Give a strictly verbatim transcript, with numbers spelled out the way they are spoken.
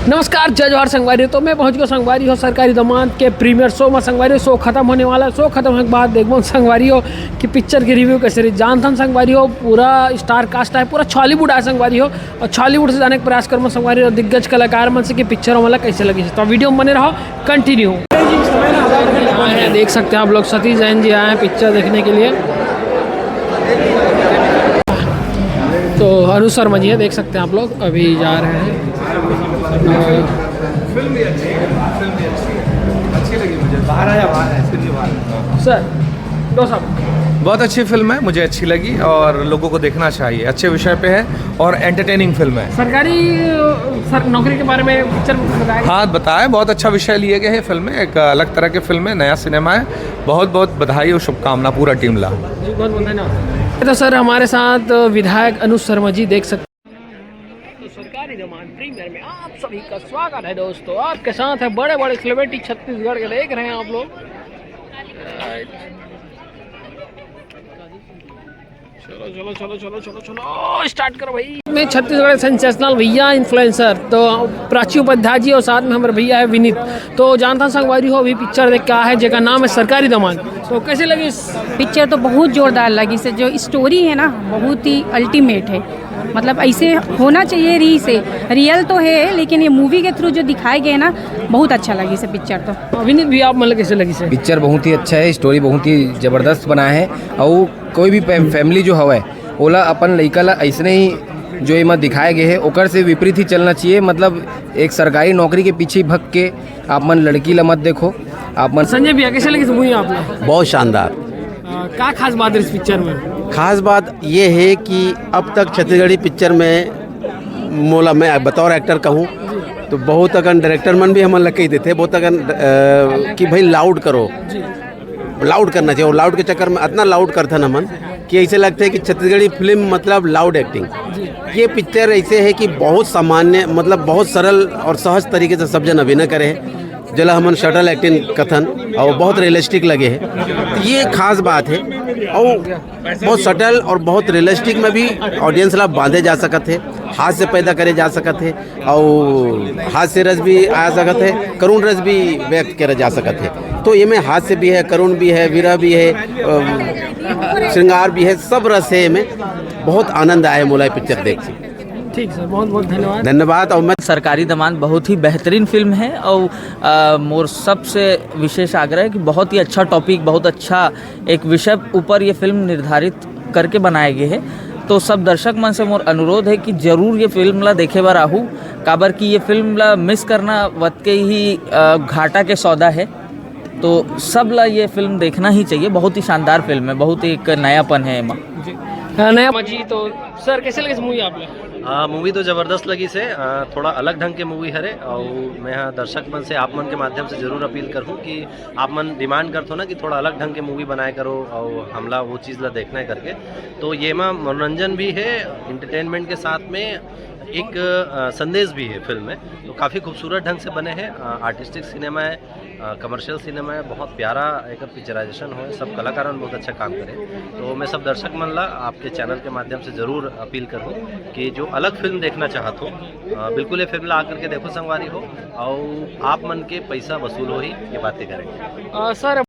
नमस्कार, जय जोहार संगवारी हो। तो मैं पहुंच गया संगवारी हो सरकारी दमांद के प्रीमियर शो में। संगवारी हो, शो खत्म होने वाला है। शो खत्म होने के बाद देखबो संगवारी हो कि पिक्चर की रिव्यू कैसे रही। जानथन संगवारी हो, पूरा स्टार कास्ट है, पूरा छॉलीवुड है संगवारी हो। और छॉलीवुड से जाने के प्रयास करबो संगवारी हो दिग्गज कलाकार मन से कि पिक्चर वाला कैसे लगी। तो वीडियो में बने रहो, कंटिन्यू। देख सकते हैं आप लोग, सतीश जैन जी आए हैं पिक्चर देखने के लिए। तो अनु शर्मा जी है, देख सकते हैं आप लोग, अभी जा रहे हैं। फिल्म भी अच्छी है, फिल्म भी अच्छी है, अच्छी लगी मुझे। बाहर आया, बाहर है, इसके लिए बाहर है। सर, दो साहब। बहुत अच्छी फिल्म है, मुझे अच्छी लगी और लोगों को देखना चाहिए। अच्छे विषय पे है और एंटरटेनिंग फिल्म है। सरकारी, सर, नौकरी के बारे में पिक्चर में कुछ बताएगा? हाँ, बताएं। बहुत अच्छा विषय लिए गए हैं फिल्म में। एक अलग तरह की फिल्म है, नया सिनेमा है। बहुत बहुत बधाई और शुभकामना पूरा टीम ला। जी, बहुत बहुत धन्यवाद। तो सर, हमारे साथ विधायक अनुज शर्मा जी, देख सकते हैं। तो सरकारी दमांद प्रीमियर में आप सभी का स्वागत है दोस्तों। आपके साथ है बड़े बड़े सेलिब्रिटी छत्तीसगढ़ के, देख रहे हैं आप लोग। चलो, चलो, चलो, चलो, चलो, चलो, स्टार्ट करो भाई। मैं छत्तीसगढ़ सेंसेशनल भैया इन्फ्लुएंसर, तो प्राची उपाध्याय जी और साथ में हमारे भैया है विनीत। तो जानथन संगवारी हो, अभी पिक्चर देख के आए हैं, जेकर नाम है सरकारी दमांद। तो कैसे लगी? पिक्चर तो बहुत जोरदार लगी से, जो स्टोरी है ना, बहुत ही अल्टीमेट है। मतलब, ऐसे होना चाहिए री से। रियल तो है, लेकिन ये मूवी के थ्रू जो दिखाए गए ना, बहुत अच्छा लगी से पिक्चर तो। विनीत भी, आप मतलब कैसे लगी से? पिक्चर बहुत ही अच्छा है, स्टोरी बहुत ही जबरदस्त बना है। और कोई भी फै-, फैमिली जो हवय, ओला अपन लइका ला अइसने ही जो एमा दिखाए गए हे, ओकर से विपरीत ही चलना चाहिए। मतलब, एक सरकारी नौकरी के पीछे ही भग के आप मन लड़की ला मत देखो, आप मन। संजय भैया, कैसे लगी मूवी आप ला? बहुत शानदार। अ, का खास बात है इस पिक्चर में? खास बात ये है कि अब तक छत्तीसगढ़ी पिक्चर में मोला, मैं बतौर एक्टर कहूँ तो बहुत अकन डायरेक्टर मन भी हमन ला कही देथे, बहुत अकन, अ, कि भाई लाउड करो, लाउड करना चाहिए। और लाउड के चक्कर में इतना लाउड करथन हमन कि ऐसे लगथे कि छत्तीसगढ़ी फिल्म मतलब लाउड एक्टिंग। ये पिक्चर ऐसे है कि बहुत सामान्य, मतलब बहुत सरल और सहज तरीके से सब जन अभिनय करे हैं, जेला हमन शटल एक्टिंग कथन, और बहुत रियलिस्टिक लगे है। तो ये खास बात है। और बहुत सटल और बहुत रियलिस्टिक में भी ऑडियंस ला बांधे जा सकत है, हास्य पैदा करे जा सकत है, और हास्य रस भी आ सकत है, करुण रस भी व्यक्त करे जा सकत है। तो एमे हास्य भी है, करुण भी है, विरह भी है, अम, श्रृंगार भी है, सब रस है एमे। बहुत आनंद आए मोला ये पिक्चर देख के। ठीक सर, बहुत बहुत धन्यवाद। धन्यवाद। और मैं सरकारी दमांद बहुत ही बेहतरीन फिल्म है और, अ, मोर सबसे विशेष आग्रह है कि बहुत ही अच्छा टॉपिक, बहुत अच्छा एक विषय ऊपर ये फिल्म निर्धारित करके बनाए गए है। तो सब दर्शक मन से मोर अनुरोध है कि जरूर ये फिल्म ला देखे बर आहू, काबर कि ये फिल्म ला मिस करना वतके ही, अ, घाटा के सौदा है। तो सब ला ये फिल्म देखना ही चाहिए। बहुत ही शानदार फिल्म है, बहुत ही एक नयापन है एमा। जी। अ, नया जी, तो सर, कैसे लगे मूवी आप लोग? हाँ, मूवी तो जबरदस्त लगी से। अ, थोड़ा अलग ढंग के मूवी हरे, और मैं, हाँ, दर्शक मन से, आप मन के माध्यम से जरूर अपील करहूँ कि आप मन डिमांड करथो ना कि थोड़ा अलग ढंग के मूवी बनाए करो और हमला वो चीज़ ला देखना है करके, तो ये मा मनोरंजन भी है, एंटरटेनमेंट के साथ में एक, अ, संदेश भी है फिल्म में। तो काफ़ी खूबसूरत ढंग से बने हैं। अ, आर्टिस्टिक सिनेमा है, अ, कमर्शियल सिनेमा है, बहुत प्यारा एक पिक्चराइजेशन हो, सब कलाकार मन बहुत अच्छा काम करे। तो मैं सब दर्शक मन ला आपके चैनल के माध्यम से जरूर अपील करूँ कि जो अलग फिल्म देखना चाहत हो, अ, बिल्कुल ये फिल्म ला आकर के देखो संगवारी हो, और आप मन के पैसा वसूल हो ही, ये बातें करेंगे। अ, सर,